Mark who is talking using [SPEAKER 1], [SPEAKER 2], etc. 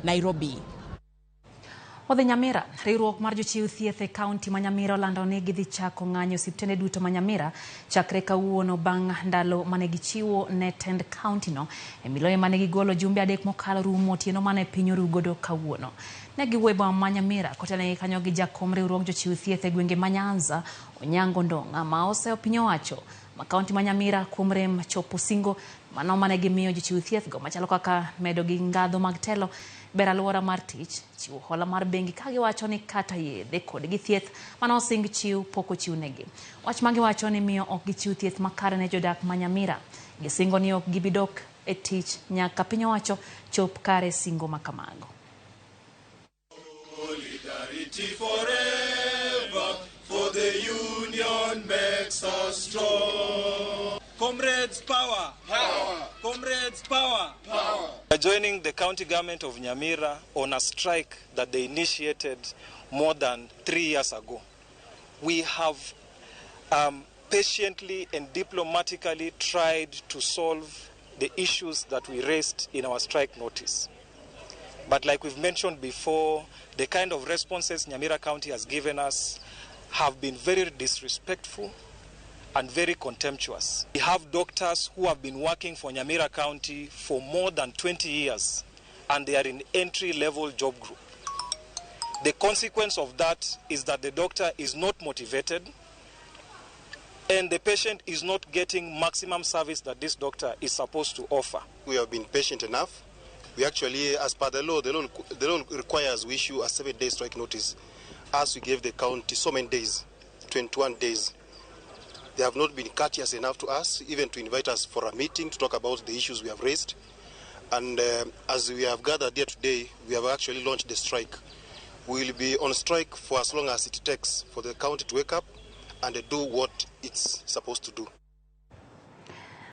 [SPEAKER 1] Nairobi.
[SPEAKER 2] Odhi Nyamira, riwruok mar jochiw thieth e kaunti ma Nyamira olando ni gidhi chako ng'anyo osiptende duto ma Nyamira chakre kawuono bang' ndalo mane gichiwo ne tend kauntino e miloye mane gigolo jumbe 3 mokalo rumo otieno mane piny oru godo kawuono. Ne giwuoyo e boma ma Nyamira kotelnegi kanyo gi jakom riwruog jochiw thieth e gwenge ma Nyanza Onyango Ndong'a ma oseyo piny owacho ma kaunti ma Nyamira kuom rem chopo singo mano mane gimiyo jochiw thieth go machalo kaka medo gi ngadho mag telo, ber alwora mar tich, chiwo hola mar bengi ka giwacho ni kata yedhe kod gi thieth mane osing chiw pok ochiwnegi. Wach ma giwacho ni miyo ok gichiw thieth makare ne jodak ma Nyamira. Gisingo ni ok gibi dok e tich nyaka piny owacho chop kare singo ma kamago.
[SPEAKER 3] Solidarity forever, for the union makes us strong.
[SPEAKER 4] Comrades power!
[SPEAKER 3] Power!
[SPEAKER 4] Comrades power!
[SPEAKER 3] Power!
[SPEAKER 4] We are joining the county government of Nyamira on a strike that they initiated more than 3 years ago. We have patiently and diplomatically tried to solve the issues that we raised in our strike notice. But like we've mentioned before, the kind of responses Nyamira County has given us have been very disrespectful and very contemptuous. We have doctors who have been working for Nyamira County for more than 20 years, and they are in entry-level job group. The consequence of that is that the doctor is not motivated and the patient is not getting maximum service that this doctor is supposed to offer.
[SPEAKER 5] We have been patient enough. We actually, as per the law, the law requires we issue a 7-day strike notice. As we gave the county so many days, 21 days. They have not been courteous enough to us, even to invite us for a meeting to talk about the issues we have raised. And as we have gathered here today, we have actually launched the strike. We will be on strike for as long as it takes for the county to wake up and do what it's supposed to do.